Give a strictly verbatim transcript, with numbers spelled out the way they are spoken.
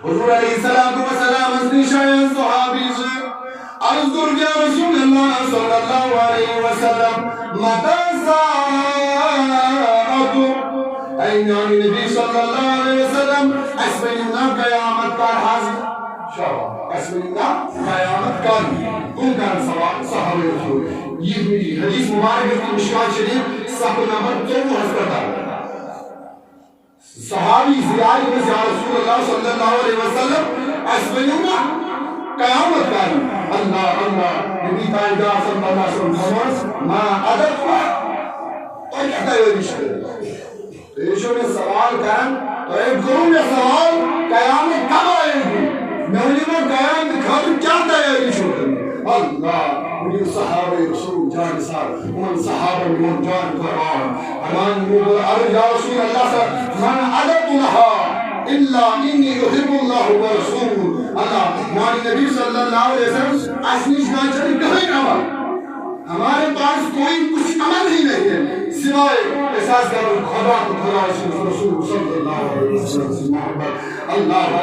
حضور علیہ الصلوۃ والسلام نِش آیہِ صحابی زٕ۔ عرض کوٚر، یا رسول اللہ صلی اللہ علیہ وسلم، متى الساعة؟ اے میانہِ نبی صلی اللہ علیہ وسلم، اَسہِ ؤنِو نا قیامت کر حظ؟ شاباش۔ اَسہِ ؤنِو نا قیامت کر؟ کٕم کرن سوال؟ صحابہ رسول۔ یہِ حدیث مبارک یُس مشکات شریف صفحہ نمبر ژوٚوُہس پٮ۪ٹھ آو۔ صحابی زیاد بس، یا رسول اللہ صلی اللہ علیہ وسلم، اَسہِ ؤنِو نا قیامت کر؟ اللہ، اللہ، نبی تاجدار صلی اللہ علیہ وسلم فرموس، ما ادراک، تۄہہِ کیٛاہ تیٲری چھِ کٔرمٕژ؟ تُہۍ ٲسِو مےٚ سوال کران، تۄہہِ کوٚروٕ مےٚ سوال، قیامت کب آیے گی؟ مےٚ ؤنِو وۄنۍ قیامت خٲطرٕ کیٛاہ تیٲری چھِو کٔرمٕژ؟ اللہ، ؤنِو صحابہ رسول جان سار، یِمن صحابن میون جان قربان۔ فرمان یِمو کوٚر عرض، یا رسول اللہ صلی اللہ علیہ وسلم، من ادرک لها الا انی احب اللہ و رسول۔ اللہ، میانہِ نبی صلی اللہ علیہ وسلم، اَسہِ نِش نہ چھُنہٕ کٕہٕنۍ عمل۔ ہمارے پاس کوئی کچھ عمل ہی نہیں ہے سوائے احساس کرو خدا کو، خدا اس رسول صلی اللہ علیہ وسلم سے محبت۔ اللہ